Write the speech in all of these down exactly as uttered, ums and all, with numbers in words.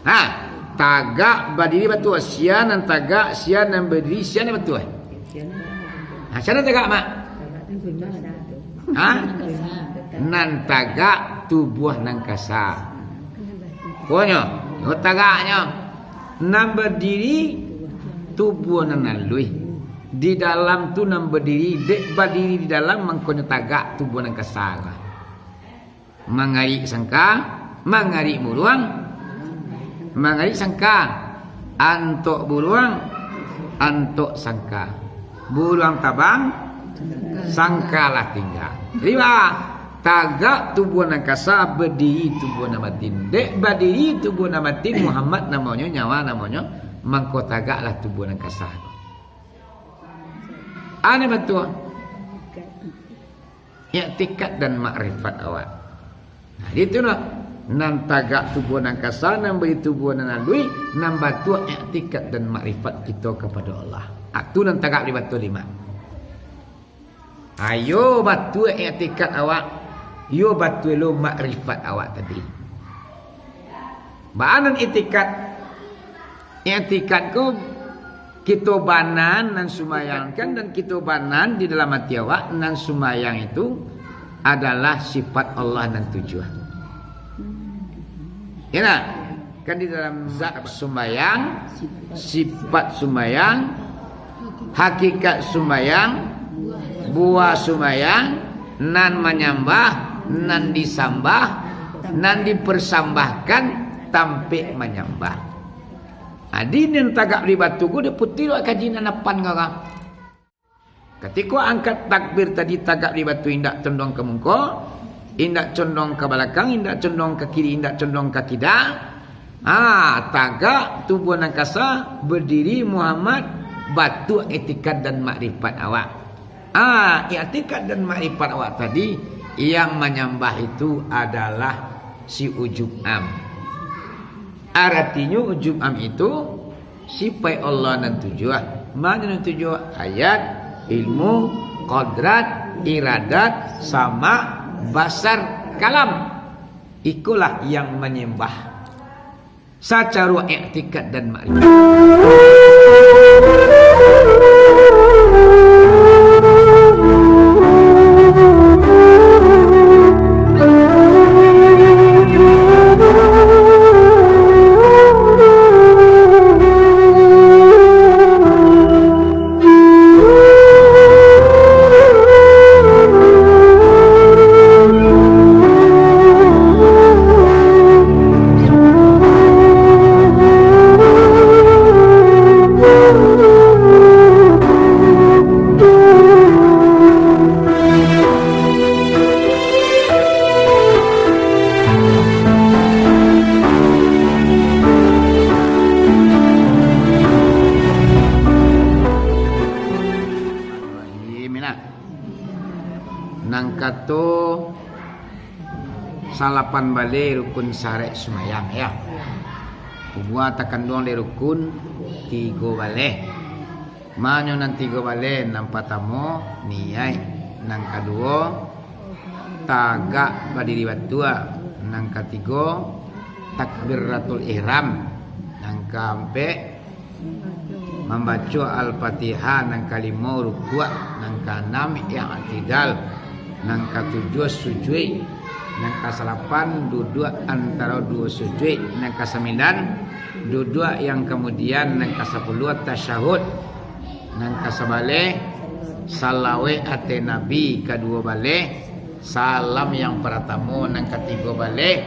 Ha, tagak badiri batua. Sia nan tagak, sia nan badiri, sia nan batua. Ha, sia nan tagak, Mak? Ha? Nan tagak tubuah nan kasa. Konyo, yo tagaknyo. Nan badiri tubuah nan aluih. Di dalam tu nan badiri, dek badiri di dalam mangkonyo tagak tubuah nan kasa. Mangarik sangka, mangarik buruang, mangarik sangka, antok buruang, antok sangka. Buruang tabang, sangka lah tingga. Jadi, bah, tagak tubuah nan kasa, badiri tubuah nan batin. Dek badiri tubuah nan batin, Muhammad namonyo, nyawa namonyo, mangko tagaklah tubuah nan kasa. Aneh batua. Iktikad dan makrifat awak. Nah, itu nah. Nan tagak tubuah nan kasa, nan badiri tubuah nan aluih, nan batua iktikad dan makrifat kito kapado Allah. Ah, tu nan tagak di batua lima. Ayo batua iktikad awak, yo batua lo makrifat awak tadi. Baa nan iktikad? Iktikad ko kito bana nan sumbayangkan, dan kito bana di dalam ati awak nan sumbayang itu adalah sifat Allah nan tujuah. Ya nah? Kan di dalam zat sumbayang, sifat sumbayang, hakikat sumbayang, buah sumbayang, nan manyambah, nan disambah, nan dipersambahkan, tampek manyambah. Adi nan tagak di batu ko, di putih lo kaji nan apan kara. Katiko angkat takbir tadi, tagak di batu, indak condong ka mungko, indak condong ka balakang, indak condong ka kiri, indak condong ka kida. Ah, tagak tubuah nan kasa, badiri Muhammad, batua iktikad dan makrifat awak. Ah, iktikad dan makrifat awak tadi, yang manyambah itu adalah si ujub am. Aratinyo ujub am itu, sipaik Allah nan tujuah. Ma nan tujuah? Ayat, ilmu, kodrat, iradat, sama, basar, kalam. Ikolah yang manyambah sacaro iktikad dan makrifat. Nan kato salapan baleh rukun saraik sumayang, ya. Kubua takanduang dek rukun tigo baleh. Manyo nan tigo baleh, nan patamo, niaik, nan kaduo, tagak badiri batua, nan katigo, takbiratul ihram, nan kaampek, mambaco Al-Fatihah, nan kalimo rukuak, nan kaanam i'tidal, nan katujuah sujuik, nan kasalapan duduak antaro duo sujuik, nan kasambilan duduak yang kamudian, nan kasapuluah tasyahud, nan kasabaleh salawek ateh Nabi, kaduo baleh salam yang paratamo, nan katigo baleh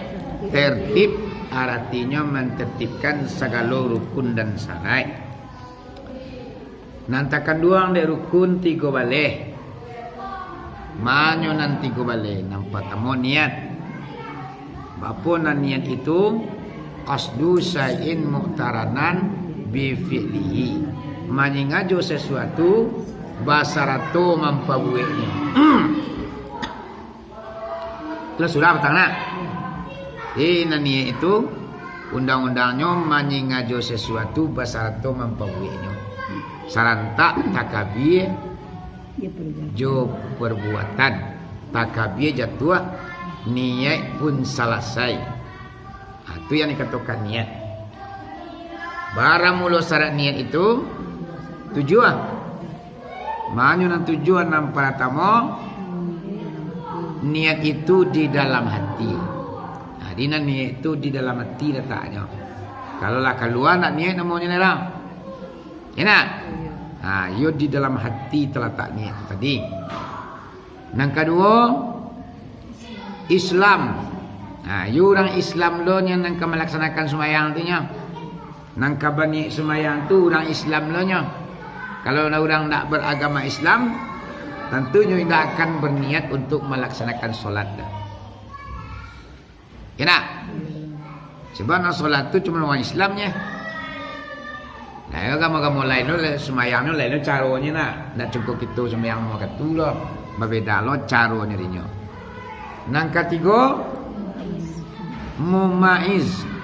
tertib, aratinyo mantertibkan sagalo rukun dan saraik. Nan takanduang dek rukun tigo baleh. Manyo nan tigo baleh? Nan patamo niat. Bapo nan niat itu? Qasdu syai'in muqtaranan bi fi'lihi. Manyingajo sasuatu basarato mampabueknyo. Lah sudah patang nak? Eh, nan niat itu undang-undangnyo manyingajo sasuatu basarato mampabueknyo. Sarantak takabia jo perbuatan. Takabia jatuah, niat pun salasai. Ha, tu yang dikatokan niat. Bara mulo syarat niat itu tujuah. Manyo nan tujuah nan paratamo, niat itu di dalam hati. Jadi nan niat itu di dalam hati lataknyo. Kalau lah kalua nak niat namonyo lah. Enak? Ha, yo di dalam hati talatak niat tu tadi. Nan kaduo, Islam. Ha, yo urang Islam lo nyo nan ka malaksanakan sumbayang tu nyo. Nan ka baniat sumbayang tu urang Islam lo nyo. Kalau urang ndak beragama Islam, tantunyo indak akan berniat untuk malaksanakan solat tu. Indak? Sebab nan solat tu cuma urang Islam nyo. Nah, yo agamo-agamo lain tu, sumbayang tu lain tu caronyo nak. Ndak cukup kito sumbayang limo wakatu lo. Babeda lo caronyo dinyo. Nan katigo, mumaiz.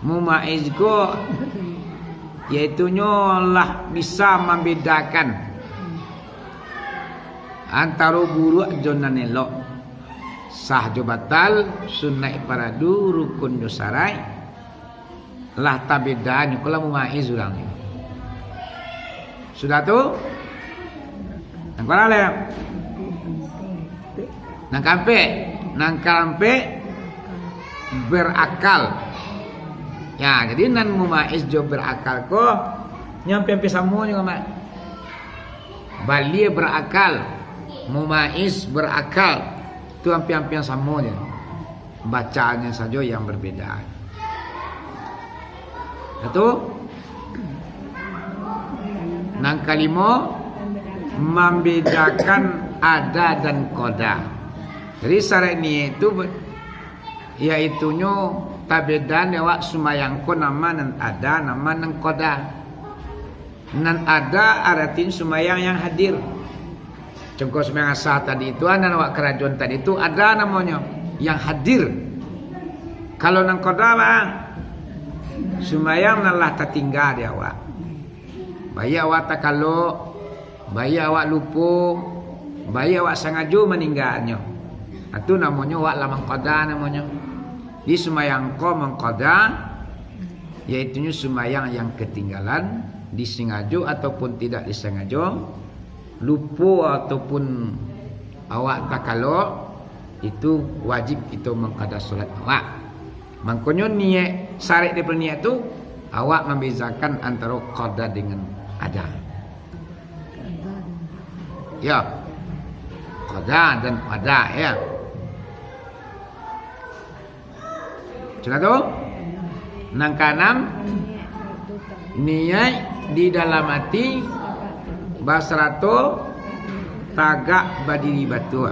Mumaiz ko, yaitunyo lah bisa mambedakan antaro buruak jo nan elok, sah jo batal, sunaik paradu, rukun jo saraik, lah tabeda nyo ko lah mumaiz urang nyo. Sudah tu, nan kabarapa lai? Nan kaampek, nan kaampek, berakal. Ya, jadi nan mumaiz jo berakal ko, nyo ampia-ampia samo juo, Mak. Baligh berakal, mumaiz berakal, tu ampia-ampia samo je. Bacaannya sajo yang berbeda. Satu. Nan kalimo, mambedakan ada dan qada. Jadi, syarat niat tu, yaitunyo tabeda awak sumbayang ko nama nan ada, nama nan qada. Nan ada aratin sumbayang yang hadir. Contoh sumbayang asa tadi tu, nan awak karajoan tadi tu, ada namonyo, yang hadir. Kalau nan qada, bang, sumbayang nan lah tatingga di awak. Baiak awak takalok, baiak awak lupo, baiak awak sangajo maningganyo. Nah, tu namonyo awak lah mangqada namonyo. Di sumbayang ko mangqada, yaitunyo sumbayang yang katinggalan, disangajo ataupun tidak disangajo, lupo ataupun awak takalok, itu wajib kito mangqada solat awak. Mangkonyo niat, syarat daripada niat tu, awak mambezakan antaro qada dengan ada. Ya. Qada dan ada, ya. Sudah tu? Nan kaanam, niat di dalam ati basarato tagak badiri batua.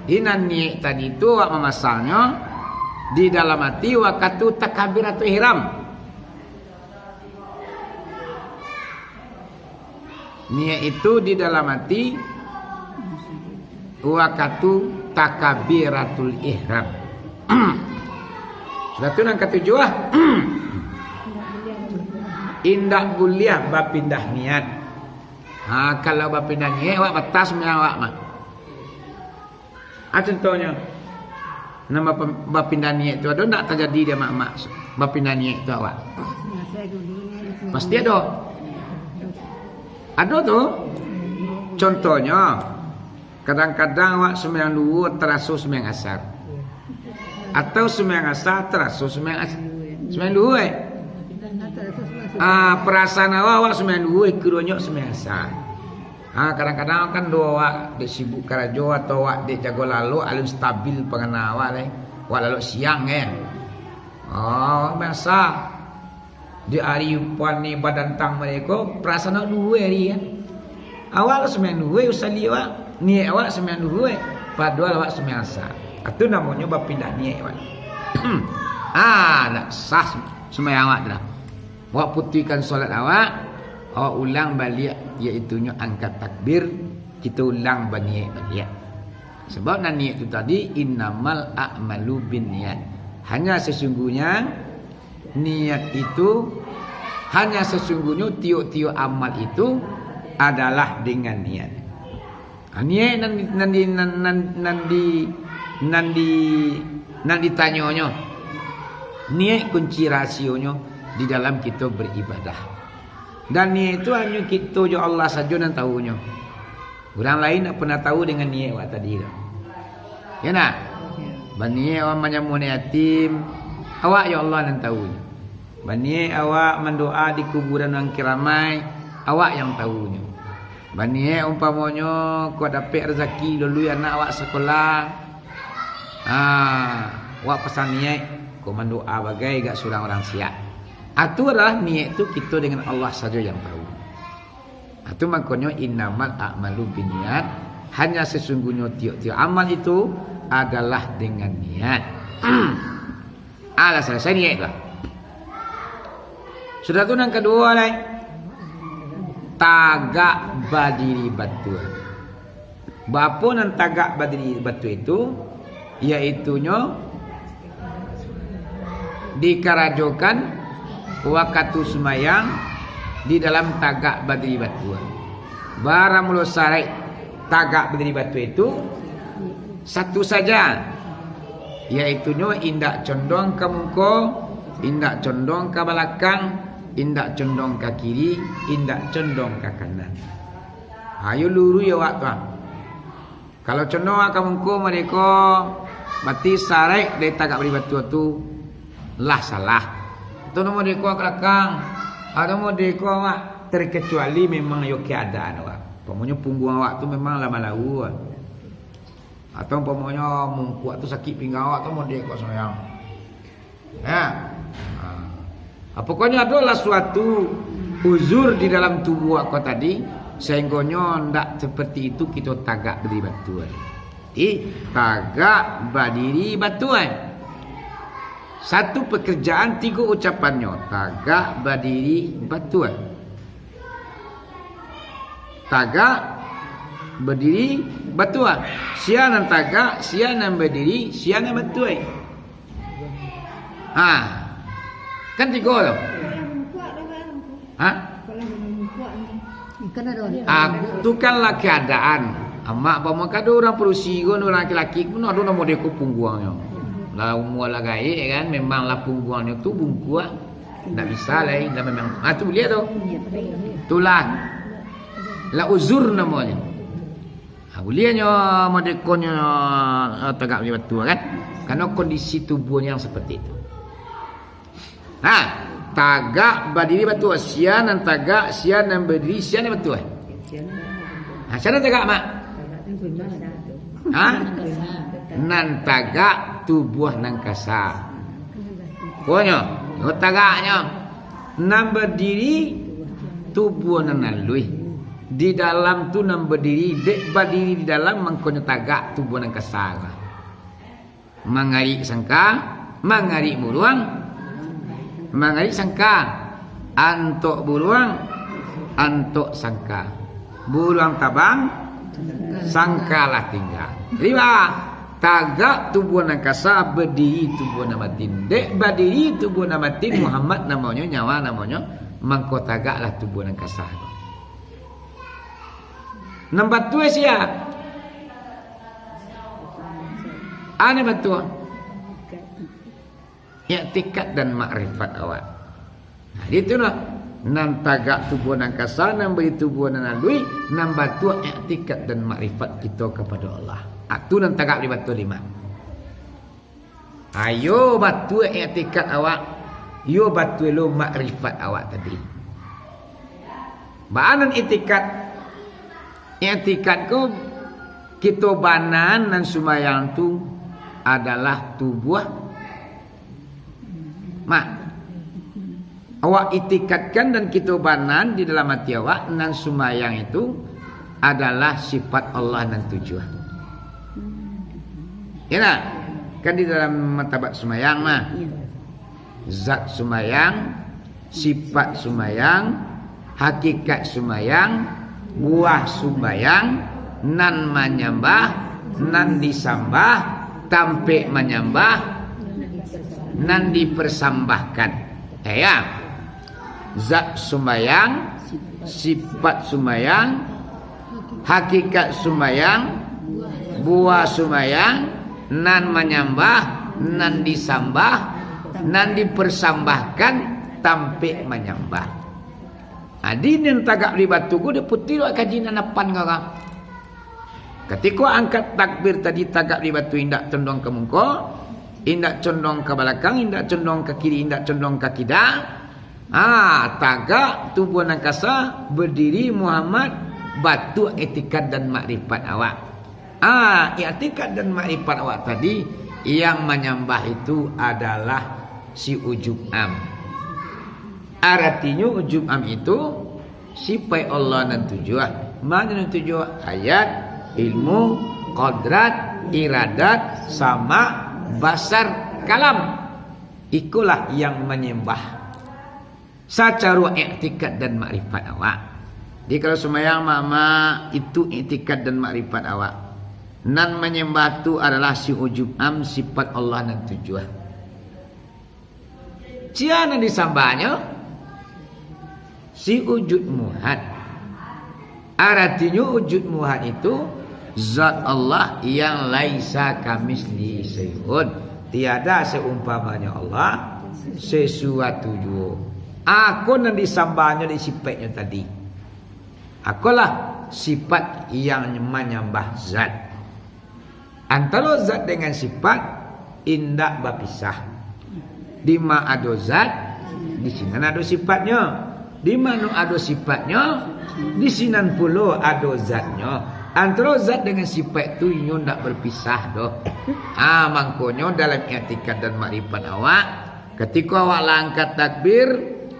Di nan niat tadi tu awak mamasangnyo di dalam ati wakatu takabiratul ihram. Niat itu di dalam ati wakatu takabiratul ihram. Sudah tu nan katujuah, indak buliah bapindah niat. Ha, kalau bapindah niat, awak batal sumbayang awak mah. Ah, contohnyo, nan bap-, bapindah niat tu ado ndak tajadi di amak-amak bapindah niat tu awak? Pasti ado. Ado tu. Contohnyo, kadang-kadang awak sumbayang duho taraso sumbayang asar. Atau sumbayang asar taraso sumbayang as-, sumbayang duho, eh. Ah, parasaan awak, awak sumbayang duho, kironyo sumbayang asar. Ha, kadang-kadang kan do awak dek sibuk karajo atau awak dek jago lalok, alun stabil pangana awak lai. Awak lalok siang, kan? Oh, biasa. Di ari upah ni badantang mereka, parasaan awak duo hari, kan? Awak lah sumbayang duo, usali awak. Niat awak sumbayang duo, padahal awak sumbayang asar. Itu namonyo bapindah niat awak. Ah, ndak sah sumbayang awak tu lah. Awak putuihkan solat awak, awak ulang baliak, yaitunyo angkat takbir, kito ulang baniat baliak. Sebab nan niat tu tadi, "Innamal a'malu binniyat." Hanya sesungguhnya niat itu, hanya sesungguhnya tiok-tiok amal itu adalah dengan niat. Ha, niat nan, nan di, nan, nan, nan di, nan di, nan ditanyonyo. Niat kunci rahasionyo. di dalam kito beribadah. Dan niaik tu hanyo kito jo Allah sajo nan tahunyo. Urang lain ndak pernah tahu dengan niaik awak tadi tu. Ya ndak? Baniaik awak manjamu anak yatim, awak jo Allah nan tahunyo. Baniaik awak mandoa di kuburan urang kiramai, awak yang tahunyo. Baniaik umpamonyo kok dapek razaki lalui anak awak sakolah, ha, awak pasan niaik, kok mandoa bagai gak surang urang siak. Atu adalah niaik tu kito dengan Allah sajo yang tahu. Atu makonyo innamal a'malu binniat, hanya sesungguhnya tiap-tiap amal itu adalah dengan niat. Alah salasai niaik tu. Sudah tu nan kaduo lai, tagak badiri batua. Baapo nan tagak badiri batua itu? Yaitunyo dikarajokan wakatu sumayang di dalam tagak badiri batua. Baramulo saraik tagak badiri batua itu satu saja, yaitunyo indak condong ka muko, indak condong ka balakang, indak condong ka kiri, indak condong ka kanan. Ayo luruih awak tu, ah. Kalau condong ka muko mode ko, barati saraik dari tagak badiri batua tu lah salah. Atau namo mode ko ka balakang, atau mode ko awak, terkecuali memang yo keadaan awak. Umpamonyo pungguang awak tu memang lah malawu. Atau umpamonyo mungkuak tu sakik pinggang awak tu mode ko sayang. Nah, ha. Pokoknyo adolah suatu uzur di dalam tubuah ko tadi, sahinggonyo ndak seperti itu kito tagak badiri batua. Jadi, tagak badiri batua. Satu pekerjaan tigo ucapannyo, tagak badiri batua. Tagak, badiri, batua. Sia nan tagak, sia nan badiri, sia nan batua. Ha. Kan tigo tu. Ha? Kan ada. Ah, tu kan lah keadaan. Amak pamo kado urang padusi ko, urang laki-laki pun ado namo deko pungguangnyo. Lah umua lah gaek kan, memang lah pungguangnyo tu bungkuak. Ndak bisa lai, lah memang. Ah, tu buliah tu. Itulah. Lah uzur namonyo. Ha, buliahnyo mode ko nyo, eh, tagak badiri batua kan? Karano kondisi tubuh yang seperti itu. Nah, tagak badiri batua, sia nan tagak, sia nan badiri, sia nan batua. Ha, sia nan tagak, Mak? Ha? Nan tagak tubuah nan kasa. Konyo, yo tagaknyo. Nan badiri tubuah nan aluih. Di dalam tu nan badiri, dek badiri di dalam mangkonyo tagak tubuah nan kasa. Mangarik sangka, mangarik buruang, mangarik sangka, antok buruang, antok sangka, buruang tabang, sangka lah tingga. Jadi, bah, tagak tubuah nan kasa, badiri tubuah nan batin. Dek badiri tubuah nan batin, Muhammad namonyo, nyawa namonyo, mangko tagaklah tubuah nan kasa. Nan batua sia? Ane batua. Iktikad dan makrifat awak. Nah, itu lah. Nan tagak tubuah nan kasa, nan badiri tubuah nan aluih, nan batua iktikad dan makrifat kito kapado Allah. Ah, tu nan tagak di batua lima. Ayo batua iktikad awak, yo batua lo makrifat awak tadi. Baa nan iktikad? Iktikad ko kito bana nan sumayang tu adalah tubuah. Mak, awak iktikadkan dan kito bana di dalam ati awak nan sumayang itu adalah sifat Allah nan tujuah. Ya ndak? Kan di dalam martabat sumayang mah. Zat sumayang, sifat sumayang, hakikat sumayang, buah sumayang, nan manyambah, nan disambah, tampek manyambah, nan dipersambahkan. Eh, ya. Zat sumayang, sifat sumayang, hakikat sumayang, buah sumayang, nan manyambah, nan disambah, nan dipersambahkan, tampek manyambah. Adi nan tagak di batu ko diputi dek kaji nan apan ko. Katiko angkat takbir tadi, tagak di batu, indak condong ka muko, indak condong ka balakang, indak condong ka kiri, indak condong ka kida. Ah, tagak tubuah nan kasa, badiri Muhammad, batuak iktikad dan makrifat awak. Ah, iktikad dan makrifat awak tadi, yang manyambah itu adalah si ujub am. Aratinyo ujub am itu, sipaik Allah nan tujuah. Ma nan tujuah? Hayat, ilmu, kodrat, iradat, sama, basar, kalam. Ikolah yang manyambah sacaro iktikad dan makrifat awak. Jadi, kalau sumbayang, mak-mak, itu iktikad dan makrifat awak. Nan manyambah tu adalah si ujub am, sipaik Allah nan tujuah. Sia nan disambahnyo? Si ujud muhad. Aratinyo ujud muhad itu, zat Allah yang laisa kamitslihi syai'un. Tiada seumpamanyo Allah sesuatu juo. Ako nan disambahnyo di sipaiknyo tadi. Akolah sipat yang manyambah zat. Antaro zat dengan sipat indak bapisah. Dima ado zat, di sinan ado sipatnyo. Di mano ado sipatnyo, di sinan pulo ado zatnyo. Antaro zat dengan sipat tu inyo ndak bapisah doh. Ah, mangkonyo dalam iktikad dan makrifat awak, katiko awak lah angkat takbir,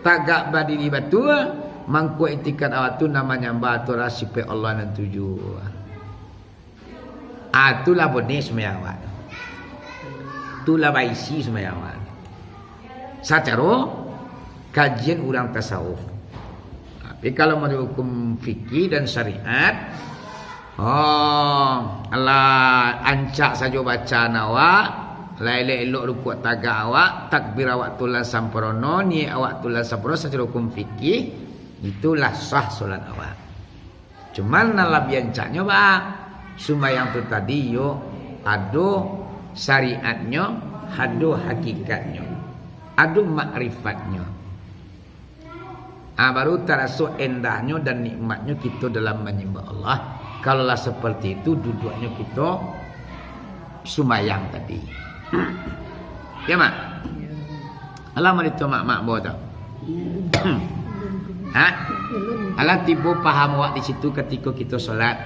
tagak badiri batua, mangko iktikad awak tu nan manyambah tu adalah sipaik Allah nan tujuah. Ah, tu lah boneh sumbayang awak tu. Tu lah baisi sumbayang awak tu. Sacaro kajian urang tasawuf. Tapi kalau manuruik hukum fikih dan syariat, oh, alah ancak sajo bacaan awak, lah elok-elok rukuak tagak awak, takbir awak tu lah samparono, niaik awak tu lah samparono sacaro hukum fikih, itulah sah solat awak. Cuman nan labiah ancaknyo, ba, sumbayang tu tadi yo ado syariatnyo, ado hakikatnyo, ado makrifatnyo. Ah, baru taraso endahnyo dan nikmatnyo kito dalam manyambah Allah. Kalau lah seperti itu duduaknyo kito sumbayang tadi. Ya, Mak? Alah, mari tu, Mak, Mak, bawa tu. Ha? Alah, tibo paham awak di situ katiko kito solat.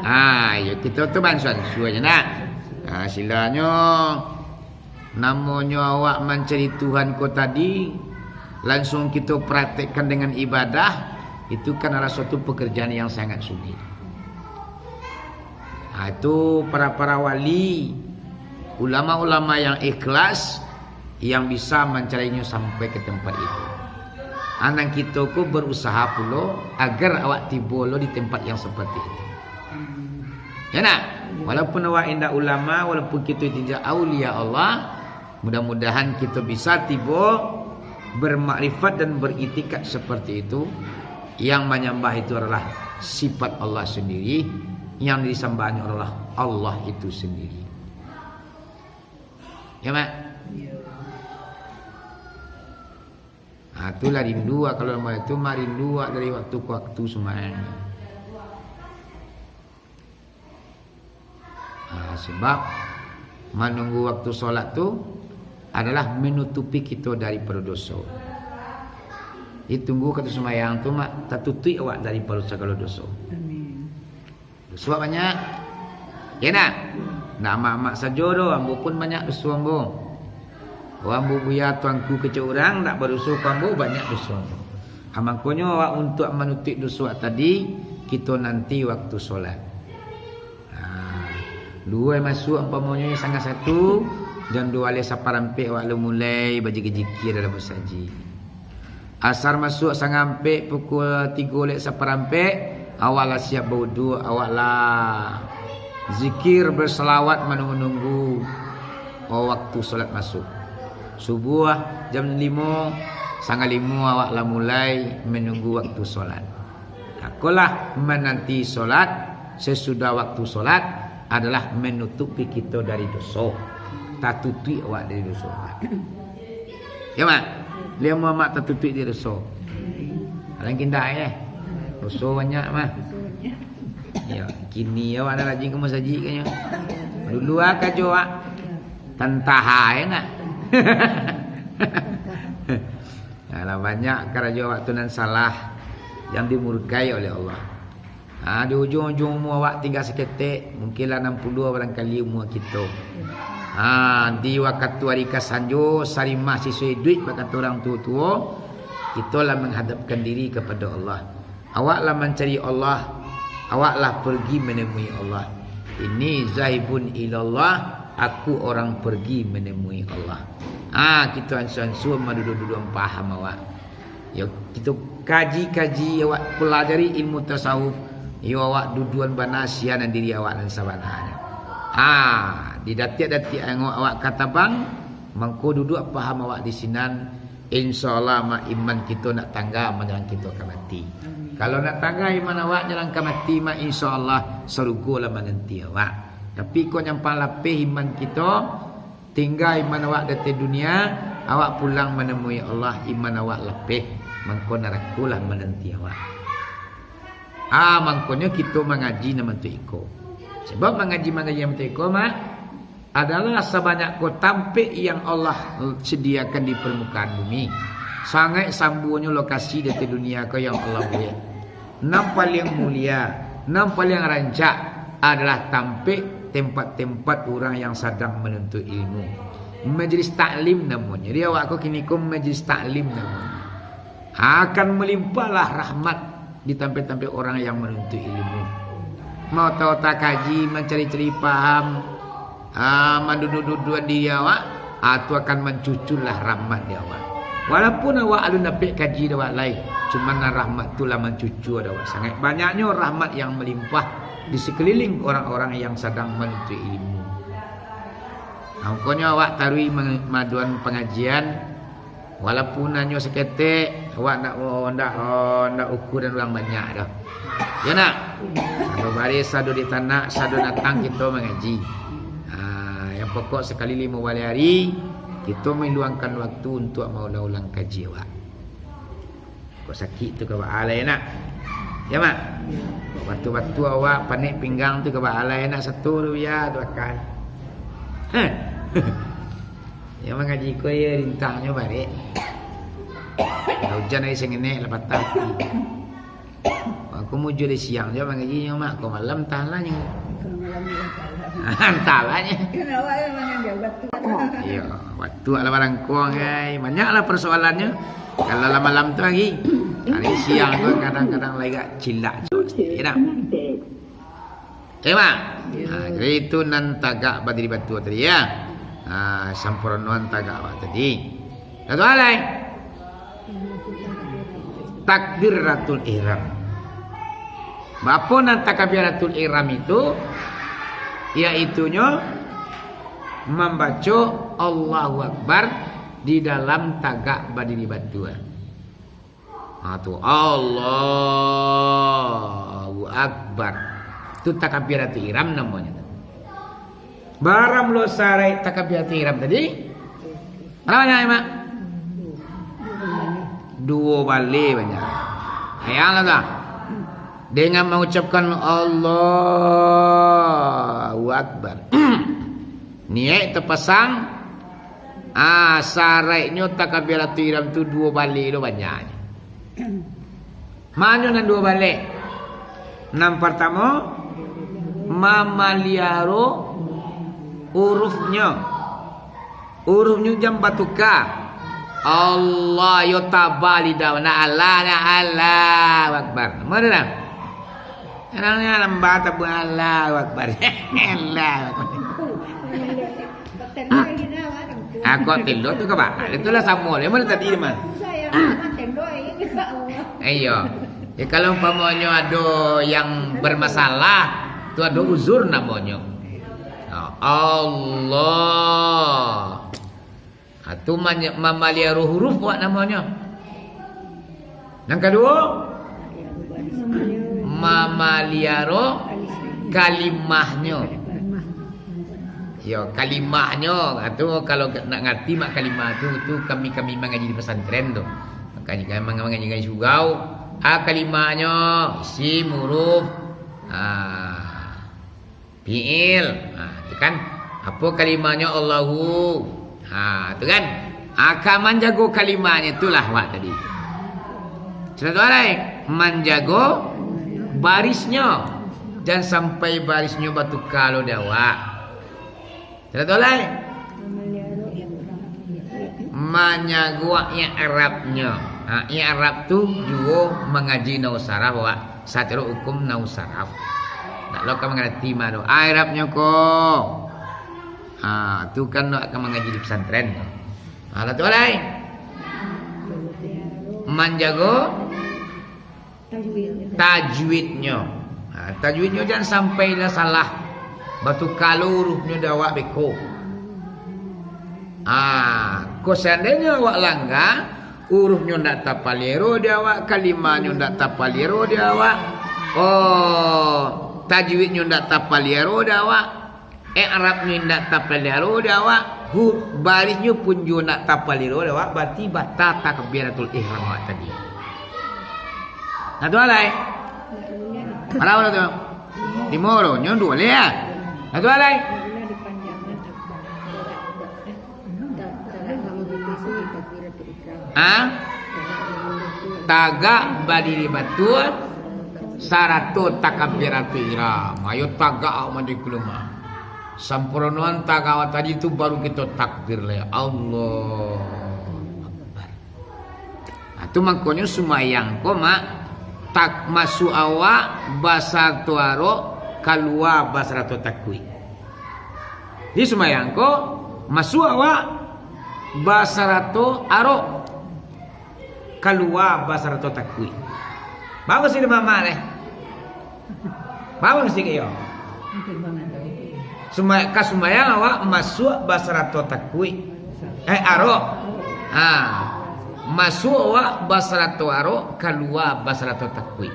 Ah, iyo, kito tu bansuan suah je, nak. Ah, silanyo, namonyo awak mancari Tuhan ko tadi, langsuang kito praktekkan dengan ibadah, itu kan adalah suatu pekerjaan yang sangat sulit. Ha, itu para-para wali, ulama-ulama yang ikhlas, yang bisa mancariinyo sampai ka tempat itu. Anak kito ko berusaha pulo agar awak tibo lo di tempat yang seperti itu. Ya nak? Walaupun awak indak ulama, walaupun kito tidak aulia Allah, mudah-mudahan kito bisa tibo bermakrifat dan beritikad seperti itu. Yang manyambah itu adalah sifat Allah sendiri, yang disambahnyo adalah Allah itu sendiri. Ya, Mak? Nah, itulah rindu, kalau itu mah rindu dari waktu ke waktu sumbayang. Nah, sebab manunggu waktu solat tu adalah menutupi kito daripada doso. Ditunggu kata sumbayang tu, mak, tatutuik awak daripada sagalo doso. Amin. Doso awak banyak. Ya nak? Nak amak-amak sajo doh, ambo pun banyak doso ambo. Oh, ambo buya tuanku kecek urang, nak badoso ka ambo, banyak doso ambo. Ha, mangkonyo awak untuak manutuik doso awak tadi, kito nanti waktu solat. Ha, duo masuak umpamonyo sangah satu, jam duo aleh saparampek awak lah mulai bajikir-jikir dalam musajik. Asar masuak sangah ampek, pukul tigo lek saparampek, awak lah siap bauduak, awak lah zikir bersalawat manunggu-nunggu, oh, waktu solat masuk. Subuah jam limo, sangah limo awak lah mulai menunggu waktu solat. Akolah menanti solat sesudah waktu solat adalah menutupi kito dari doso. tatutuik awak dari doso. Ya, Mak? Lai amuah Mak tatutuik dari doso? Alang kindak, eh? Doso banyak, mah. Ya, kini awak nak rajin ka masajik, kan, ya? Dulu ah, karajo awak. Tantah, eh, nak? Alah, banyak karajo awak tu nan salah, yang dimurkai oleh Allah. Ha, di ujuang-ujuang umua awak tingga saketek, mungkin lah anam puluah barangkali umua kito. Ha, di wakatu ari ka sanjo, sarimah sisoi iduik, bak kato urang tuo-tuo, kito lah manghadapkan diri kapado Allah. Awak lah mancari Allah, awak lah pergi manemui Allah. Inni zahibun ilallah, aku orang pergi manemui Allah. Ha, kito ansua-ansua maduduak-duduak paham awak. Yo, kito kaji-kaji, awak pelajari ilmu tasawuf, yo, awak duduan bana sianan diri awak nan sabananyo. Ha, di datiak-datiak angok awak ka tabang, mangko duduak paham awak di sinan, insya Allah, Mak, iman kito nak tangga manjalang kito ka mati. Kalau nak tangga iman awak manjalang ka mati, Mak, insya Allah, sarugo lah mananti awak. Tapi kok nyampang lapeh iman kito, tingga iman awak di ateh dunia, awak pulang manemui Allah, iman awak lapeh, mangko narako lah mananti awak. Ah, mangkonyo kito mangaji nan bantuak iko. Sabab mangaji-mangaji nan bantuak iko, Mak, adalah sabanyak ko tampek yang Allah sediakan di permukaan bumi. Sangaik sambuanyo lokasi di ateh dunia ko yang Allah buek. Nan paliang mulia, nan paliang rancak adalah tampek, tempat-tempat urang yang sadang manuntuik ilmu. Majlis taklim namonyo. Di awak ko kini ko majlis taklim namonyo. Akan malimpahlah rahmat di tampek-tampek urang yang manuntuik ilmu. Maota-ota kaji, mancari-cari paham, ah, manduduak-duduakan diri awak, ah, tu akan mancuculah rahmat di awak. Walaupun awak alun dapek kaji di awak lai, cuman nan rahmat tu lah mancucu di awak. Sangaik banyaknyo rahmat yang malimpah di sekeliling urang-urang yang sadang manuntuik ilmu. Nah, mangkonyo awak taruih ma-, maadoan pangajian, walaupun hanyo saketek, awak ndak, oh, ndak, oh, ndak ukuran urang banyak doh. Yo nak? Sado baris, sado di tanak, sado datang kito mangaji. Ha, yang pokok sakali limo baleh ari, kito maluangkan waktu untuak maulang-ulang kaji awak. Kok sakik tu ka baa lai nak? Ya, Mak? Kok batua-batua awak, panek pinggang tu ka baa lai nak, satu rupiah tu akai. Heh. Yang mangaji ko yo rintangnyo barek. Lah ujan ari sangenek, lah patah ati. Aku mujua dari siang jo mangaji nyo, Mak. Kok malam, antah lah nyo. Antah lah nyo. Iyo, batua lah barangkuang, ai. Banyaklah persoalannyo. Kalau lah malam tu lagi, ari siang tu kadang-kadang lah agak cilak jo, yo nak? Eh, Mak. Ha, jadi itu nan tagak badiri batua tadi, ya. Ha, sampurnoan tagak awak tadi. Satu hal lai. Takbiratul ihram. Apo nan takbiratul ihram itu? Yaitunyo mambaco Allahu Akbar di dalam tagak badiri batua. Ha, tu, Allahu Akbar. Tu takbiratul ihram namonyo tu. Bara mulo saraik takbiratul ihram tadi? Bara banyak, Mak? Duo baleh banyak. Hayang lah tu. Dengan mangucapkan Allahu Akbar. Niaik tapasang, ah, saraiknyo takbiratul ihram tu duo baleh lo banyaknyo. Mano nan duo baleh? Nan partamo, mamaliaro hurufnyo. Hurufnyo jan batuka. Allah, yo taba lidah, nak Allah, nak Allahu Akbar. Mano dah? Kadang-kadang lamba tabuang Allahu Akbar. Allahu Akbar. Ah, kok telo tu ka baa? Itulah samo lah. Mano tadi, mah? Iyo. Ya, kalau umpamonyo ado yang bermasalah, tu ado uzur namonyo. Ah, Allah. Ha, tu manya-, mamaliaro huruf awak namonyo. Nan kaduo, mamaliaro kalimahnyo. Yo, kalimahnyo, ah, tu kalau nak ngarti mak kalimah tu, tu kami, kami mangaji di pesantren tu. Mangaji, mangaji, mangaji surau. Ah, kalimahnyo, isim, huruf, ah, fi'il. Ah, tu kan. Apo kalimahnyo? Allahu. Ah, tu kan. Ah, ka manjago kalimahnyo itulah awak tadi. Sudah tu alai, manjago barisnyo. Jan sampai barisnyo batuka lo di awak. Sudah tu alai. Manyaguak i'rabnyo. Ha, i'rab tu juo mangaji nahwu saraf, awak. Satiro hukum nahwu saraf. Ndak lo ka mangarati mah tu. Ah, i'rabnyo ko. Ha, tu kan lo ka mangaji di pesantren. Ha, sudah tu alai. Manjago tajwidnyo. Ha, tajwidnyo jan sampai lah salah. Batuka lo hurufnyo di awak beko. Ha, ko seandainyo awak langga, hurufnyo ndak tapaliaro di awak, kalimahnyo ndak tapaliaro di awak, oh, tajwidnyo ndak tapaliaro di awak, i'rabnyo indak tapaliaro di awak, hu-, barisnyo pun juo indak tapaliaro di awak, barati batal takbiratul ihram awak tadi. Nah, tu alai. Bara tu? Limo tu, nyo duo leh, ah. Nah, tu alai. Ha? Tagak badiri batua, sarato takbiratul ihram. Ayo tagak awak mandi kuluma. Sampuranoan tagak awak tadi tu, baru kito takbir lai. Allahu Akbar. Ha, tu mangkonyo sumbayang ko, mak, tak masuak awak basarato arok, kalua basarato takuik. Di sumbayang ko, masuak awak basarato arok, kalua basarato takuik. Bagus ini mamak deh. Bagus sih yo. Sumba-, ka sumbayang awak masuak basarato takuik. Eh, arok. Ha. Masuak awak basarato arok, kalua basarato takuik.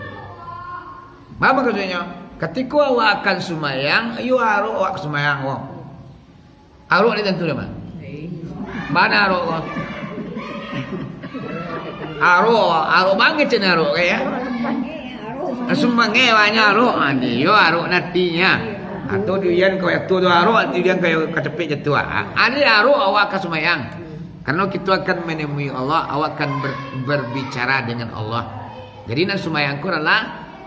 Bagus maksudnyo. Katiko awak akan sumbayang, iyo arok awak ka sumbayang ko. Arok ni tantu dah, Mak. Mana arok ko? Arok, arok bangih cina arok ko, ya. Langsung bangih banyak arok. Ha, ni yo arok nantinya. Atau durian kau yang tu, tu arok, durian kau yang kacapek jatuh. Ha, ada arok awak ka sumbayang. Karena kita akan menemui Allah, awak akan ber-, berbicara dengan Allah. Jadi, nan sumbayang ko adalah,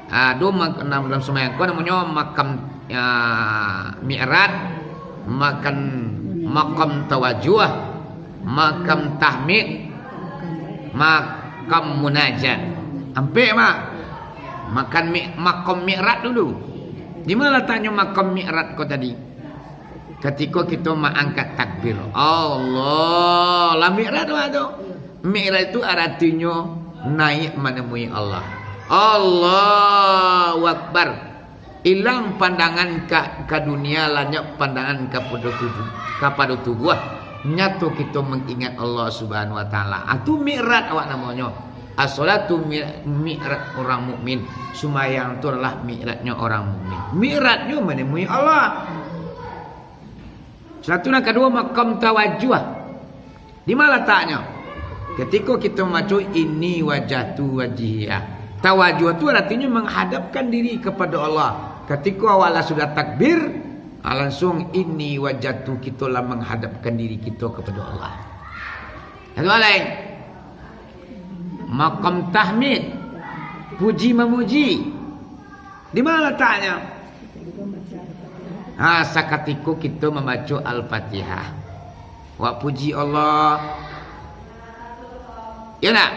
ah, do ma-, nan dalam sumbayang ko namonyo makam, ah, mi'raj, makan, makam tawajuh, makam tahmid, makam munajat. Ampek, Mak. Makan mi-, makam mi'raj dulu. Di mana lataknyo makam mi'raj ko tadi? Katiko kito maangkat takbir, Allah, lah mi'raj awak tu. Mi'raj tu aratinyo naiak manemui Allah. Allahu Akbar. Ilang pandangan ka, ka dunia, lanyap pandangan kapado tubuah, kapado tubuah. Nyato kito mangingat Allah Subhanahu Wa Taala. Ah, tu mi'raj awak namonyo. As-shalatu mi-, mi'raj urang mukmin. Sumbayang tu adalah mi'rajnyo urang mukmin. Mi'rajnyo manemui Allah. Sudah tu nan kaduo, makam tawajuh. Di ma lataknyo? Katiko kito mambaco, "Inni wajjahtu wajhiya." Tawajuh tu aratinyo manghadapkan diri kapado Allah. Katiko awak lah sudah takbir, ah, langsuang, "Inni wajjahtu," kito lah manghadapkan diri kito kapado Allah. Satu hal lain. Makam tahmid, puji mamuji. Di ma lataknyo? Ha, sakatiko kito mambaco Al-Fatihah. Wak puji Allah. Yo ndak?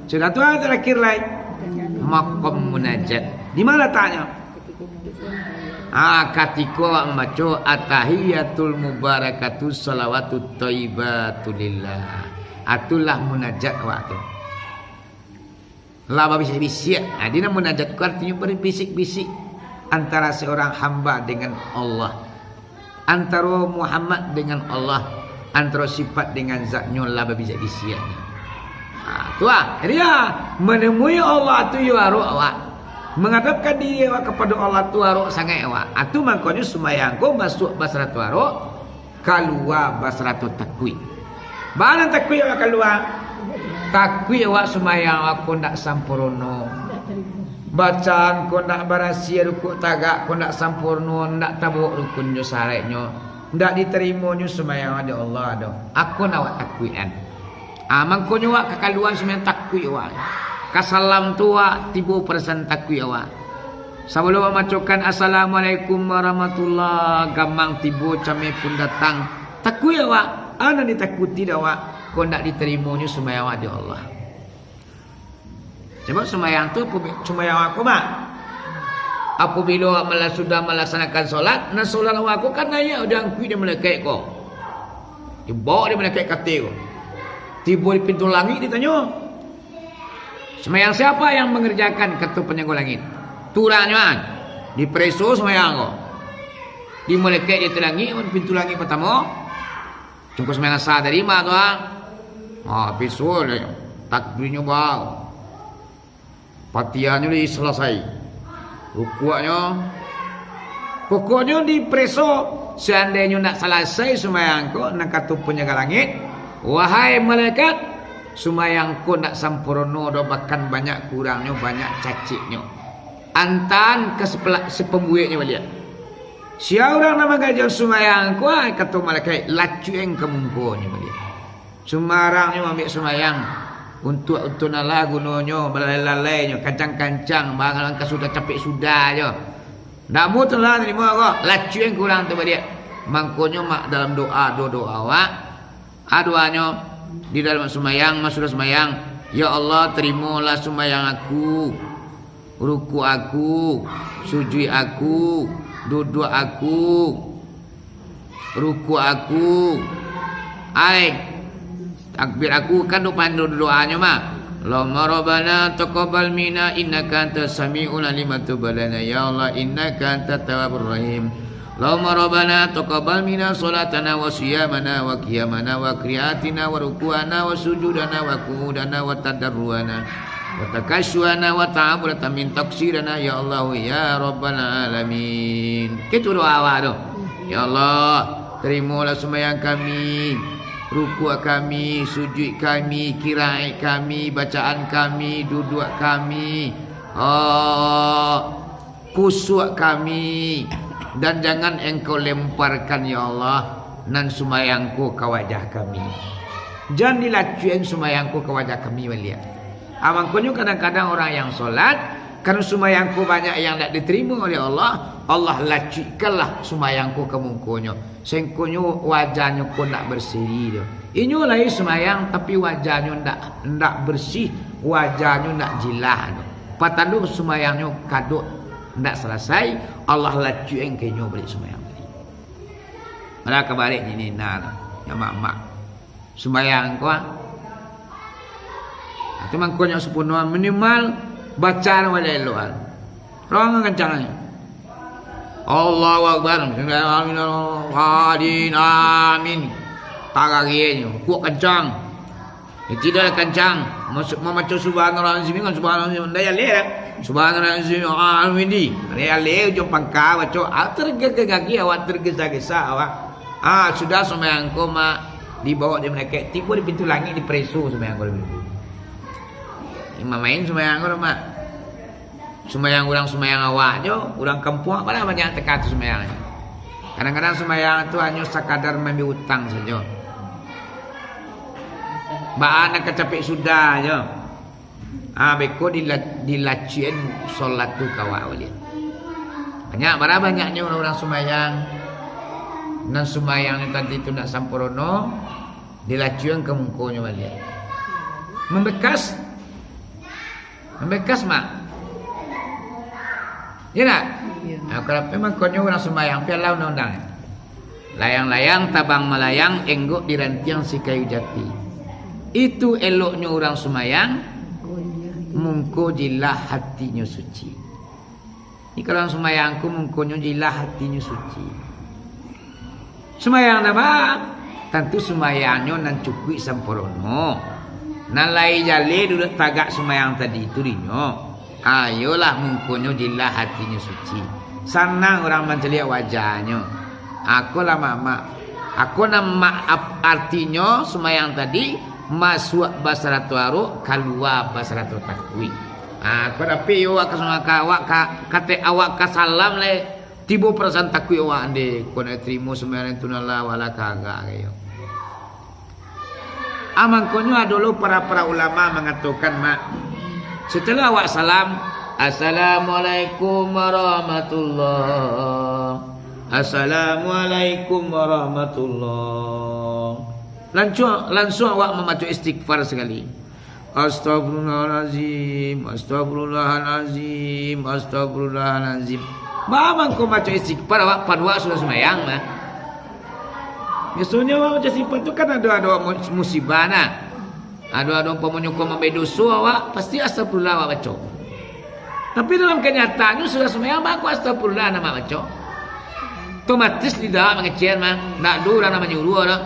Sudah tu, ah, tarakhir lai. Makam munajat. Di ma lataknyo? Ha, katiko awak mambaco "At-tahiyyatul mubarakatu shalawatut thayyibatu lillah." Ah, tu lah munajat awak tu. Lah babisiak-bisiak. Ha, di nan munajat ko aratinyo babisik-bisik antaro seorang hamba dengan Allah. Antaro Muhammad dengan Allah. Antaro sifat dengan zatnyo lah babisiak-bisiak. Ha, tu ah. Jadi, ah, manemui Allah tu yo arok awak. Mangadapkan diri awak kapado Allah tu arok sangaik awak. Ha, tu mangkonyo sumbayang ko masuak basarato arok, kalua basarato takuik. Bana takuik awak kalua? Takuik awak sumbayang awak ko ndak sampurno. Bacaan ko ndak barasiah, rukuk tagak ko ndak sampurno, ndak tabawok rukun jo saraiknyo. Ndak ditarimo nyo sumbayang awak dek Allah doh. Ako nan awak takuikan. Ah, mangkonyo awak ka kalua sumbayang takuik awak. Ka salam tu awak tibo parasan takuik awak. Sabalum awak macokan "Assalamualaikum warahmatullah", gamang tibo, cameh pun datang. Takuik awak, a nan ditakuti dek awak, ko ndak ditarimo nyo sumbayang awak dek Allah. Sabab sumbayang tu, apo bi-, sumbayang awak ko, Mak? Apabilo awak mala-, sudah malaksanakan solat, nah, solat awak ko kan naiak jo angkuik dek malaikat ko. Dibawok dek malaikat ka ateh ko. Tibo di pintu langik ditanyo, "Sumbayang siapa yang mengerjakan?" kato panjago langik. Tu urangnyo an. Dipareso sumbayang ko. Di malaikat di ateh langik, pintu langik partamo. Cungko sumbayang asa tadi mah tu, ah. Ah, pisuo deh. Takbirnyo bau. Patihanyo lai salasai. Rukuaknyo. Pokoknyo dipareso, seandainyo ndak salasai sumbayang ko, nan kato panjago langik, "Wahai malaikat, sumbayang ko ndak sampurno doh, bahkan banyak kurangnyo, banyak caciknyo. Antaan ka sepela-, sepambueknyo baliak." Sia urang nan manggaja sumbayang ko, ai, kato malaikat, lacuikan ka mukonyo baliak. Sumarangnyo maambiak sumbayang, untuak untuak nan lah gunonyo, balalai-lalainyo, kancang-kancang, barang ka sudah capek sudah jo. Ndak amuah tu lah narimo ko, lacuikan ka urang tu baliak. Mangkonyo mak dalam doa, doa, doa awak, a, doanyo di dalam sumbayang, masudah sumbayang, "Ya Allah, tarimolah sumbayang aku." Rukuk aku, sujuik aku, duduak aku, rukuk aku, ai, takbir aku, kan doa pandu doanyo mah. Allahumma rabbana taqabbal minna innaka antas samiul alim wa tub alaina ya Allah innaka antat tawwabur rahim. Allahumma rabbana taqabbal minna shalatana wa shiyamana wa qiyamana wa qiraatina wa ruku'ana wa sujudana wa qu'udana wa tadarruana wa takashuana wa ta'abudata min taqsirana ya Allah ya rabbal alamin. Kitu doa awak tu. Ya Allah, tarimolah sumbayang kami, rukuk kami, sujuik kami, qiraat kami, bacaan kami, duduak kami. Oh, kusuak kami, dan jangan Engkau lemparkan, ya Allah, nan sumbayang ko ka wajah kami. Jan dilacuikan sumbayang ko ka wajah kami baliak. Ah, mangkonyo kadang-kadang urang yang solat, karano sumbayang ko banyak yang ndak ditarimo oleh Allah, Allah lacuikanlah sumbayang ko ka mukonyo. Sangkonyo wajahnyo ko ndak barseri doh. Inyo lai sumbayang, tapi wajahnyo ndak, ndak barsih, wajahnyo ndak jilah doh. Patando sumbayangnyo kadok ndak salasai, Allah lacuikan ka inyo baliak sumbayang tadi. Malah kabarek nini nah, nyo mak-mak. Sumbayang ko, ah. Itu mangkonyo sapunuah minimal baca lah elok-elok, ah. Rong kancang aja. Allahu Akbar. Amin. Amin. Tagarienyo. Kuat kancang. Itu dah kancang. Masuk mamaco subhanallah azim kan subhanallah azim. Ndak ya leh. Subhanallah azim. Amin. Ndak ya leh ujung pangka baco. Ah, tergesa-gesa awak, tergesa-gesa awak. Ah, sudah sumbayang ko mak dibawa di malaikat. Tibo di pintu langit dipareso sumbayang ko di pintu. Imam main sumbayang ko mak. Sumbayang urang sumbayang awak jo, urang kampuang apalah banyak teka tu sumbayang. Kadang-kadang sumbayang tu hanyo sakadar mambayia utang sajo. Baa nak kacapek sudah jo. Ah, beko dila-, dilacuikan solat tu ka awak baliak. Banyak, bara banyaknyo urang-urang sumbayang. Nan sumbayangnyo tadi tu ndak sampurno, dilacuikan ka mukonyo baliak. Mambekas. Mambekas, Mak. Ya ndak? Iya. Nah, kalau memang konyo urang sumbayang, pian lah undang-undang. Layang-layang tabang malayang, enggok di rantiang si kayu jati. Itu eloknyo urang sumbayang, mungko jilah hatinyo suci. Ni kalau urang sumbayang ko mungkonyo jilah hatinyo suci. Sumbayang nan baa? Tantu sumbayangnyo nan cukuik sampurno. Nan lai jaleh duduak tagak sumbayang tadi tu dinyo. Ayolah mungkonyo jilah hatinyo suci. Sanang urang mancaliak wajahnyo. Ako lah mak-mak. Ako nan ma-, ap-, artinyo sumbayang tadi, masuak basarato arok, kalua basarato takuik. Ah, kok dapek yo awak ka, ka, awak ka, katek awak ka salam lai, tibo parasaan takuik awak, "Ndeh, kok nak tarimo sumbayang tu nan lah, awak lah kagak," kayo. Ah, mangkonyo ado lo para-para ulama mangatokan, Mak, setelah awak salam, "Assalamualaikum warahmatullah. Assalamualaikum warahmatullah." Lansuang, lansuang awak mambaco istighfar sakali. "Astagfirullahalazim, astagfirullahalazim, astagfirullahalazim." Baa mangko baco istighfar awak paduo sudah sumbayang, mah. Biasonyo awak baco istighfar tu kan ado, ado mu-, musibah, nah. Ado, ado umpamonyo ko mambaik doso awak, pasti astagfirullah awak baco. Tapi dalam kanyataannyo sudah sumbayang, baa kok astagfirullah nan awak baco? Otomatis lidah awak mangecek, mah. Ndak ado urang nan manyuruah doh.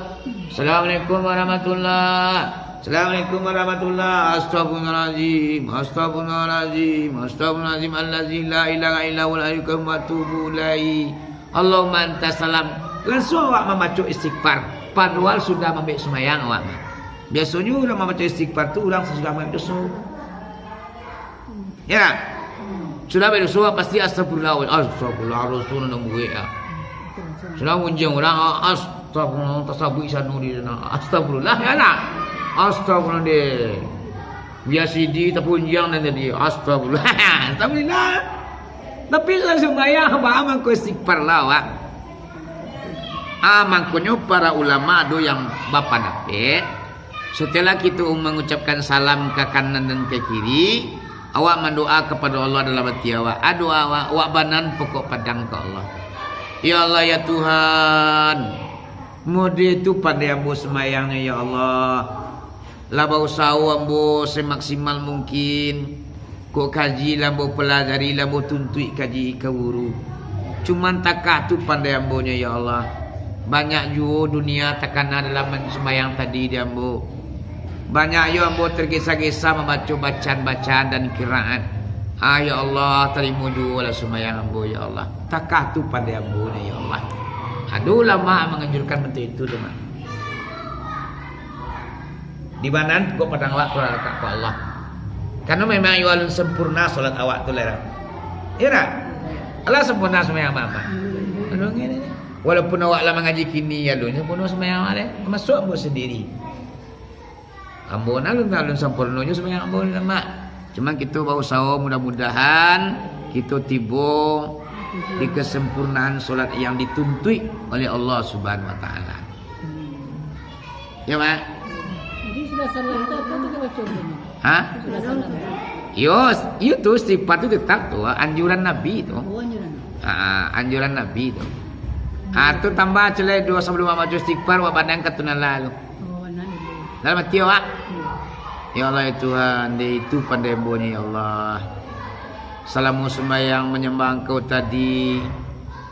"Assalamualaikum warahmatullah. Assalamualaikum warahmatullah. Astagfirullahalazim. Astagfirullahalazim. Astagfirullahalazim allazi la ilaha illa huwal hayyul qayyum wa atubu ilaih. Allahumma antas salam." Lansuang awak mambaco istighfar. Paduo sudah mambaik sumbayang awak, mah. Biasonyo urang mambaco istighfar tu urang sasudah mambaik doso. Ya. Sudah badoso, pasti astagfirullah, astagfirullah, Rasul nan buek, ya. Sudah munjiang urang, astagfirullah, tasabuik sano di sana. Astagfirullah, ya lah. Astagfirullah deh. Biasa di tapunjiang dan tadi, astagfirullah. Astagfirullah. Tapi lah sumbayang, baa mangko istighfar lah, wak. Ah, mangkonyo para ulama ado yang bapandapek, setelah kito mangucapkan salam ka kanan dan ka kiri, awak mandoa kapado Allah dalam ati awak. Ado awak, awak banan pokok padang ka Allah. Ya Allah, ya Tuhan, mode tu pandai ambo sumbayangnyo, ya Allah. Lah bausaho ambo samaksimal mungkin. Kok kaji lah ambo pelajari, lah ambo tuntuik kaji ka guru. Cuman takah tu pandai ambonyo, ya Allah. Banyak juo dunia takana dalam sumbayang tadi di ambo. Banyak yo ambo tergesa-gesa mambaco bacaan-bacaan dan qiraat. Ah, ya Allah, tarimo juo lah sumbayang ambo, ya Allah. Takah tu pandai ambonyo, ya Allah. Ado ulama manganjurkan bantuak itu tu, Mak. Di banan pokok padang awak tu lah ka Allah. Karano memang iyo alun sempurna solat awak tu lah. Iyo dak? Alah sempurna sumbayang awak, Mak? Alun ngene ni. Walaupun awak lah mangaji kini, alun sempurna sumbayang awak deh. Tamasuak ambo sandiri. Ambo nan alun, alun sempurnonyo sumbayang ambo ni, Mak. Cuman kito bausaho, mudah-mudahan kito tibo di kesempurnaan solat yang dituntuik oleh Allah Subhanahu Wa Taala. Ya, Mak? Jadi, sudah salam tu apa tu kita baca dulu? Hah? Sudah salam. Yo, iyo tu, istighfar tu tetap tu, anjuran Nabi tu. Oh, anjuran. Ah, anjuran Nabi tu. Ah, tu tambah celai duo sebelum baca istighfar, wak banan ka tu nan lah tu. Oh, nan dulu. Dalam ati awak. Hmm. Ya Allah, ya Tuhan, di itu pandai ambo ni, ya Allah. Salamo sumbayang manyambah Angkau tadi,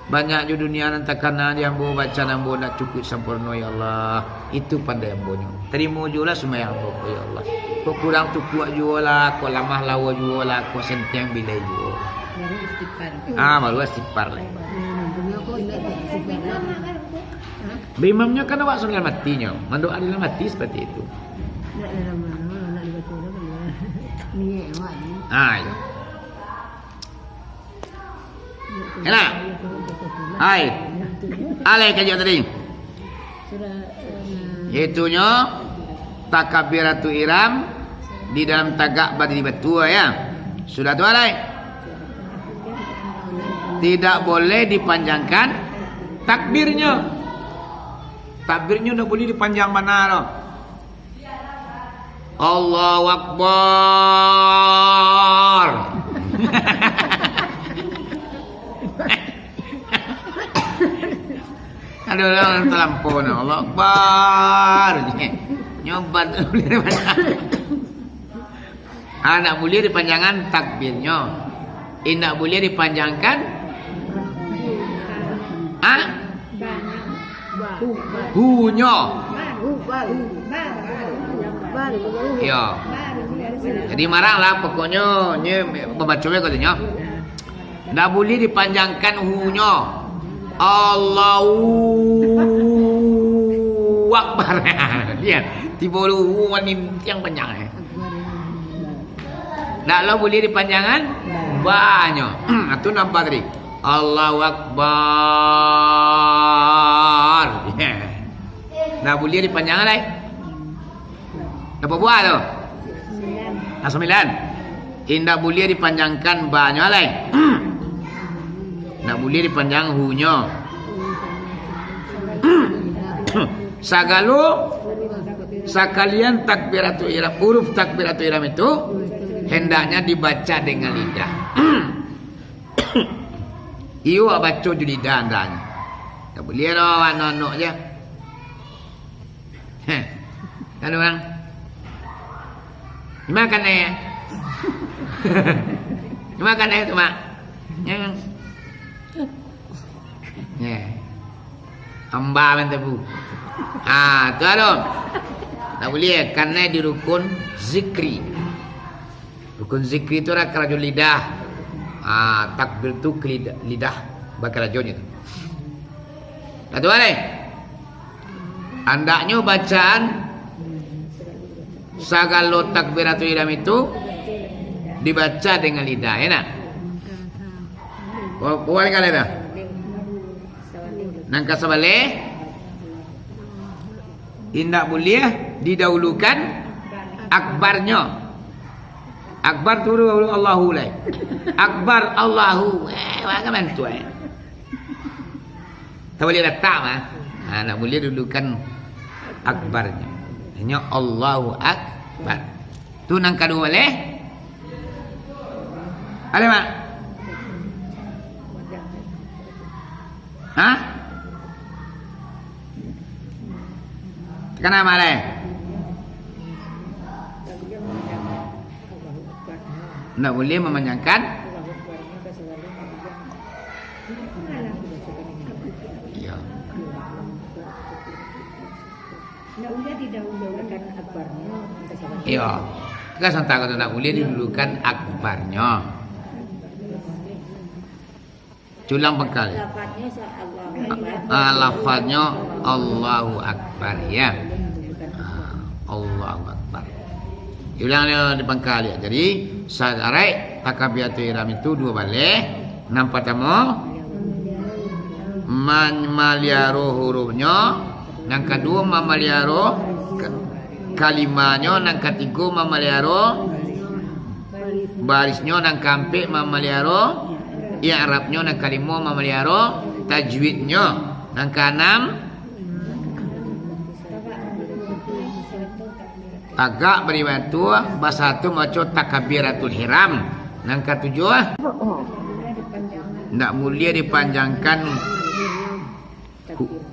banyak jo dunia nan takana di ambo, bacaan ambo ndak cukuik samporno, ya Allah. Itu pandai ambonyo. Tarimo juolah sumbayang ambo ko, ya Allah. Kok kurang tukuak juolah, kok lamah lawa juolah, kok senteng bilai juo. Baru istighfar. Ah, baru istighfar lah. Hmm, dunia kok indak istighfar. Baimamnyo kan awak sudah dalam atinyo, mandoa dalam ati seperti itu. Nak dalam mano, nak dibaca urang kan. Niat awak ni. Ah, iyo. Enak. Hai. Alai kajak tadi. Yaitunyo takabiratul ihram di dalam tagak badiri batua, ya. Sudah tu alai. Tidak boleh dipanjangkan takbirnyo. Takbirnyo ndak boleh dipanjang bana doh. Allahu Akbar. Ado urang talampau no, Allahu Akbar. Nyobat. Ah, ndak buliah dipanjangkan takbirnyo. Indak buliah dipanjangkan, ah? Hunyo. Iyo. Jadi, marang lah, pokoknyo, nyo babaco bae katonyo. Ndak buliah dipanjangkan hunyo. Allahu Akbar. Lihat, tibo lu, uh, manintiang panjang, eh. Ndak lo buliah dipanjangkan banyo. Tu nampak tadi. Allahu Akbar. Ndak buliah dipanjangkan lai. Napa buah tu? Nah, sambilan. Indak buliah dipanjangkan banyo lai. Ndak buliah dipanjang hunyo. Sagalo sakalian takbiratul ihram, huruf takbiratul ihram itu hendaknya dibaca dengan lidah. Iyo, awak baco jo lidah andaknyo. Ndak buliah doh, anok-anok je. Heh. Lalu, Bang? Di ma kanai? Di ma kanai tu, Mak? Ya. Ya. Amba man tabu. Ah, tu ado. Ndak buliah, kanai di rukun zikri. Rukun zikri tu lah karajo lidah. Ah, takbir tu ke lidah, lidah bakarajonyo tu. Dah tu, alai. Andaknyo bacaan sagalo takbiratul ihram itu dibaca dengan lidah, ya nak? Ba-, bawa tinggal dah. Nan ka sabaleh, indak buliah didahulukan akbarnyo. Akbar tu dulu Allahu lai. Akbar, Allahu. Eh, wah, kan bantu, eh. Tak boleh letak, mah. Ha, ndak buliah dulukan akbarnyo. Hanyo Allahu Akbar. Tu nan kaduo baleh. Alai, Mak? Ha? Takana, Mak, alai? Ndak buliah mamanjangkan. Iyo. Iyo. Kan santai kata ndak buliah didulukan akbarnyo. Culang pangkal. Lafadnyo sa-, Allahu Akbar. Ah, lafadnyo Allahu Akbar, ya. Ah, Allahu Akbar. Ulang dia di pangkal dia. Jadi, saraik takabiratul ihram itu duo baleh. Nan partamo, mamaliaro hurufnyo. Nan kaduo, mamaliaro ka-, kalimahnyo. Nan katigo, mamaliaro barisnyo. Nan kaampek, mamaliaro i'rabnyo. Nan kalimo, mamaliaro tajwidnyo. Nan kaanam, tagak baribadah, basatu maco takabiratul ihram. Nan katujuah, ndak buliah dipanjangkan hu-,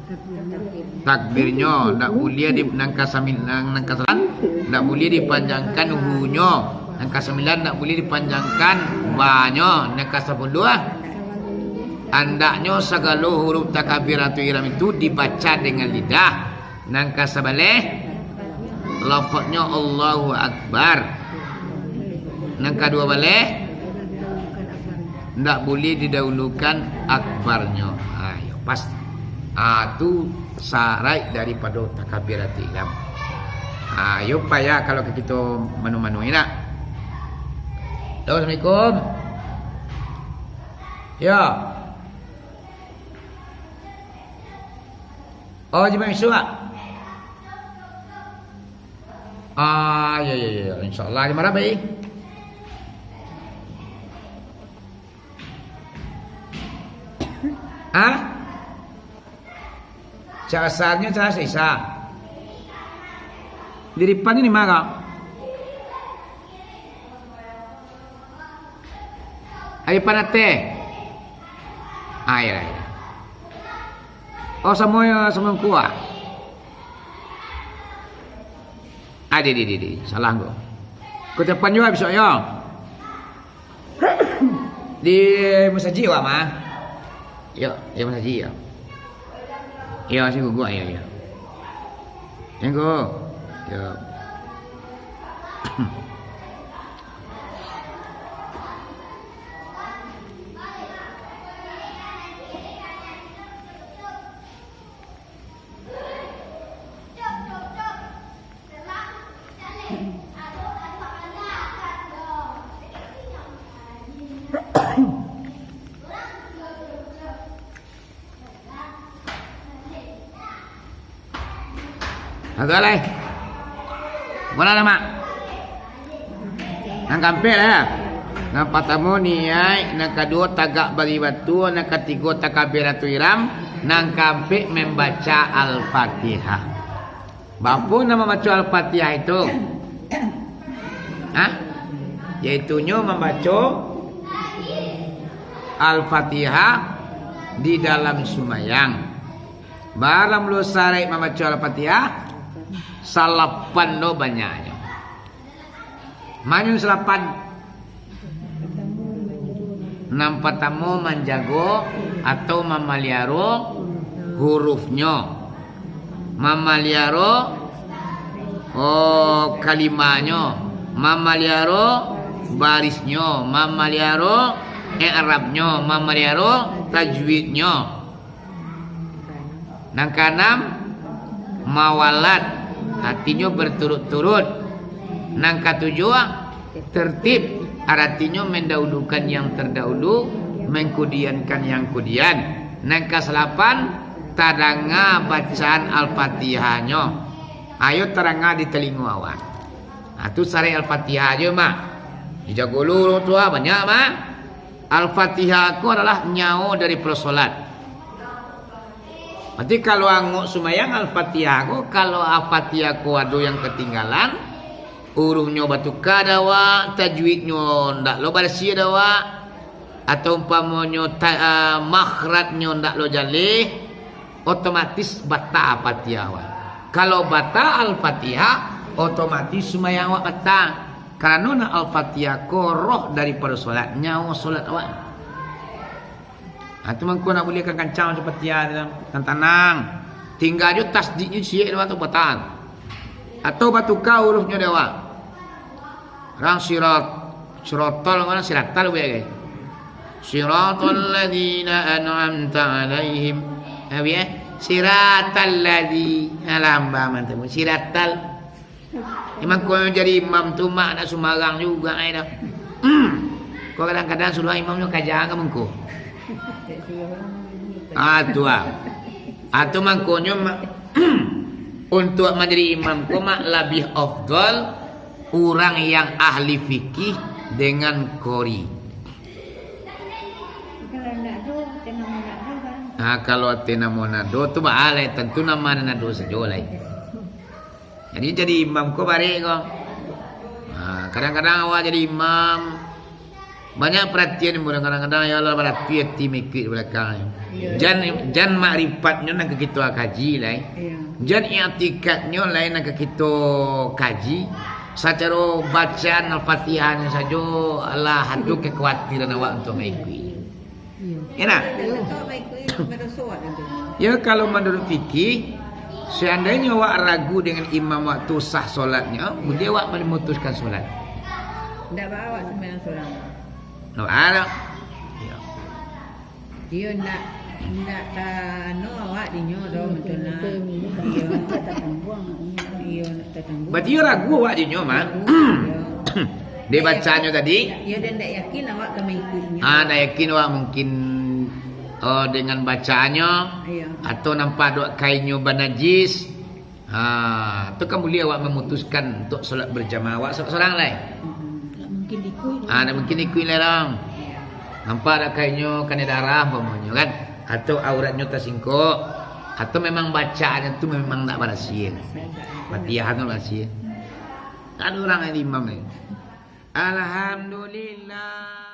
takbirnyo, ndak buliah di, nan kasambilan, nan kasambilan, ndak buliah dipanjangkan hunyo, nan kasambilan, ndak buliah dipanjangkan banyo, nan kasapuluah, andaknyo sagalo huruf takabiratul ihram itu dibaca dengan lidah. Nan kasabaleh, lafadnyo Allahu Akbar. Nan kaduo baleh, ndak buliah didahulukan akbarnyo. Ha, iyo, pas. Ah, tu saraik daripado takabiratul ihram. Ah, iyo payah kalau kito manu-manu, indak? Halo, assalamualaikum. Yo. Oh, Haji Mansur, ah? Ah, ya, ya, ya. InsyaAllah, di mana, baik? Ah? Cara saharnyo, cara sisa. Di depan ini mah, Kak? Ari panateh. Ah, iya, iya. Oh, samo, samo kuah. Ah, di, di, di, di. Salah ko. Ko capan juo bisuak yo. Di masajik awak mah. Yo, di masajik yo. Yo, siko guak yo, yo. Siko. Yo. Agak lai. Mana nama? Nan kampek lah, ya. Nan patamo niaik, nan kaduo tagak bari batua, nan katigo takabiratul ihram, nan kaampek mambaca Al-Fatihah. Bapo nan mambaco Al-Fatihah itu? Hah? Yaitunyo mambaco Al-Fatihah di dalam sumayang. Bara mulo saraik mambaco Al-Fatihah? Salapan do banyaknyo. Manyun salapan? Nan patamo manjago atau mamaliaro hurufnyo, mamaliaro, oh, kalimahnyo, mamaliaro barisnyo, mamaliaro i'rabnyo, mamaliaro tajwidnyo. Nan kaanam, mawalat, artinyo berturut-turut. Nan katujuah, tertib, artinyo mendahulukan yang terdahulu, mengkudiankan yang kudian. Nan kasalapan, tadanga bacaan Al-Fatihahnyo. Ayo tadanga di talingo awak. Nah, tu saraik Al-Fatihah ajo, Mak. Dijago dulu urang tuo, banyak, Mak. Al-Fatihah ko adalah nyawo dari parsolat. Berarti kalau angok sumbayang Al-Fatihah ko, kalau Al-Fatihah ko ado yang katinggalan, urufnyo batuka dek awak, tajwidnyo ndak lo barasiah dek awak, atau umpamonyo ta-, ah, makhrajnyo ndak lo jaleh, otomatis bata Al-Fatihah awak. Kalau bata Al-Fatihah, otomatis sumbayang awak bata. Karano nan Al-Fatihah ko roh daripado solat, nyawo solat awak. Ha, tu mangko nak buliahkan kancang macam Fatihah tu, tanang-tanang. Tingga jo tasdiknyo ciek dek awak tu bata. Atau batuka urufnyo dek awak. Rang sirat, siratal, mana siratal buek ke? Siratal ladzina an'amta alaihim. Ha, buek, eh? Siratal ladzi. Alah, hamba mantap. Siratal. Mangko jadi imam tu, Mak, ndak sumbarang juo ai doh. Ko kadang-kadang sudah imam tu kaja ka mangko. Ah, tu ah. Ah, tu mangkonyo, Mak, untuak manjadi imam ko, Mak, labiah afdal urang yang ahli fikih dengan qori. Kalau ndak ado, ateh namo ndak ado, kan? Ah, kalau ateh namo ndak ado tu baa lai, tantu namo ndak ado sajo lai. Jadi, jadi imam ko barek ko. Ha, kadang-kadang awak jadi imam, banyak paratian, kadang-kadang, ya Allah, barati ati mangikuik di balakang. Jan, jan makrifatnyo nan ka kito kaji lai. Jan iktikadnyo lai nan ka kito kaji. Sacaro bacaan Al-Fatihahnyo sajo lah ado kakuatiran awak untuak mangikuik. Iyo. Enak? Iyo. Iyo, kalau menurut fikih, seandainyo awak ragu dengan imam waktu sah solatnyo, buliah awak memutuskan solat. Ndak baa awak sumbayang surang. Ndak baa. Iyo. Iyo, ndak, ndak ka, anu, awak dinyo doh, betul lah. Iyo. Iyo, ndak tatangguang. Berarti iyo ragu awak dinyo, Mak. Ragu, iyo. Dek bacaannyo tadi? Iyo, dan ndak yakin awak ka mangikuiknyo. Ah, ndak yakin awak mungkin, oh, dengan bacaannyo, iyo, atau nampak dek kainnyo banajis. Ah, tu kan buliah awak memutuskan untuk solat berjamaah. Awak so-, sorang lai? Mm-mm. Ndak mungkin ikuik. Ah, ndak mungkin ikuik lai urang. Iyo. Nampak dek kainnyo kanai darah, umpamonyo kan? Atau auratnyo tasingkok, atau memang bacaannyo tu memang ndak barasiah. Fatihah tu ndak barasiah. Ndak ado urang jadi imam lai. Alhamdulillah.